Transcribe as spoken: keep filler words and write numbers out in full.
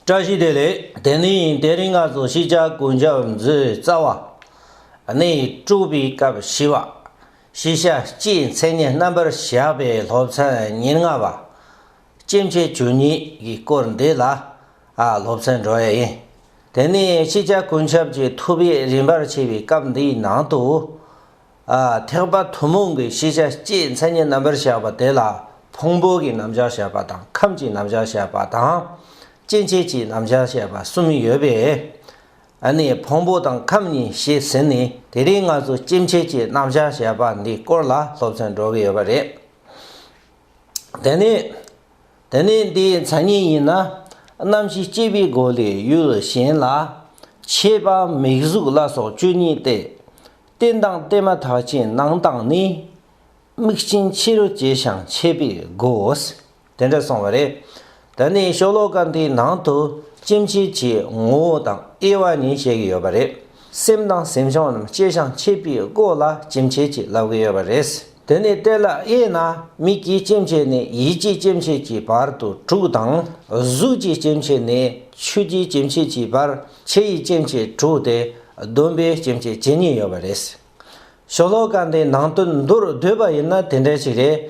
བཀྲ་ཤིས་བདེ་ལེགས། དེ་ནས་དེ་རིང་ང་ཚོ་ཤེས་བྱ་ཀུན་ཁྱབ་མཛོད་རྩ་བ་ནས་དྲུག་པའི་སྐབས་བཞི་བ། ཤེས་བྱ་སྤྱིའི་མཚན་ཉིད་རྣམ་པར་བཞག་པའི་སློབ་ཚན་ཉེར་ལྔ་པ། སྐྱེ་མཆེད་བཅུ་གཉིས་ཀྱི་སྐོར་འདི་ལ་ཨ་སློབ་ཚན་འགྲོ་ཡ་ཡིན། དེ་ནས་ཤེས་བྱ་ཀུན་ཁྱབ་ཀྱི་ཐོབ་པའི་རིམ་པར་ཕྱེ་བའི་སྐབས་འདིའི་ནང་དུ། ཨ་ཐེག་པ་ཐུན་མོང་གི་ཤེས་བྱ་སྤྱིའི་མཚན་ཉིད་རྣམ་པར་བཞག་པ་དེ་ལ་ཕུང་པོ་གི་རྣམ་གཞག་བཤད་པ་དང་ཁམས་ཀྱི་རྣམ་གཞག་བཤད་པ་དང་། སྐྱེ་མཆེད་ཀྱི་རྣམ་གཞག་བཤད་པ་གསུམ་ཡོད་པས། ཨ་ནི་ཕུང་པོ་དང་ཁམས་གཉིས་བཤད་ཟིན་ནས་དེ་རིང་ང་ཚོ་སྐྱེ་མཆེད་ཀྱི་རྣམ་གཞག་བཤད་པ་འདིའི་སྐོར་ལ་སློབ་ཚན་འགྲོ་གི་ཡོད་པ་རེད། དེ་ནས། དེ་ནས་འདིའི་མཚན་ཉིད་ཡིན་ན། རྣམ་ཤེས་སྐྱེས་པའི་སྒོ་ལས་ཡུལ་གཞན་ལ། མཆེད་པ་མིག་གཟུགས་ལ་སོགས་བཅུ་གཉིས་ཏེ། རྟེན་དང་རྟེན་མ་ཐག་ཆོད་ནང་དང་ནི། དམིགས་ཅན་ཕྱི་རུ་སྐྱེ་ཞིང་མཆེད་པའི་སྒོ། དེ་འདྲ་གསུངས་པ་རེད། དེ་ནས་ཤོ་ལོ་ཀ་འདིའི་ནང་དུ་སྐྱེ་མཆེད་ཀྱི་ངོ་བོ་དང་དབྱེ་བ་གཉིས་བཤད་ཀྱི་ཡོད་པ་རེད། སེམས་དང་སེམས་བྱུང་རྣམས་སྐྱེ་ཞིང་མཆེད་པའི་སྒོ་ལ་སྐྱེ་མཆེད་ཅེས་ལབ་ཀྱི་ཡོད་པ་རེད། དེ་ནས་དེ་ལ་དབྱེ་ན་མིག་གི་སྐྱེ་མཆེད་ནས་ཡིད་ཀྱི་སྐྱེ་མཆེད་ཀྱི་བར་དུ་དྲུག་དང་། གཟུགས་ཀྱི་སྐྱེ་མཆེད་ནས་ཆོས་ཀྱི་སྐྱེ་མཆེད་ཀྱི་བར་ཕྱི་ཡི་སྐྱེ་མཆེད་དྲུག་སྟེ་བསྡོམས་པས་སྐྱེ་མཆེད་བཅུ་གཉིས་ཡོད་པ་རེད། ཤོ་ལོ་ཀ་འདིའི་ནང་དོན་མདོར་བསྡུས་པ་ཡིན་ན་དེ་འདྲ་ཞིག་རེད།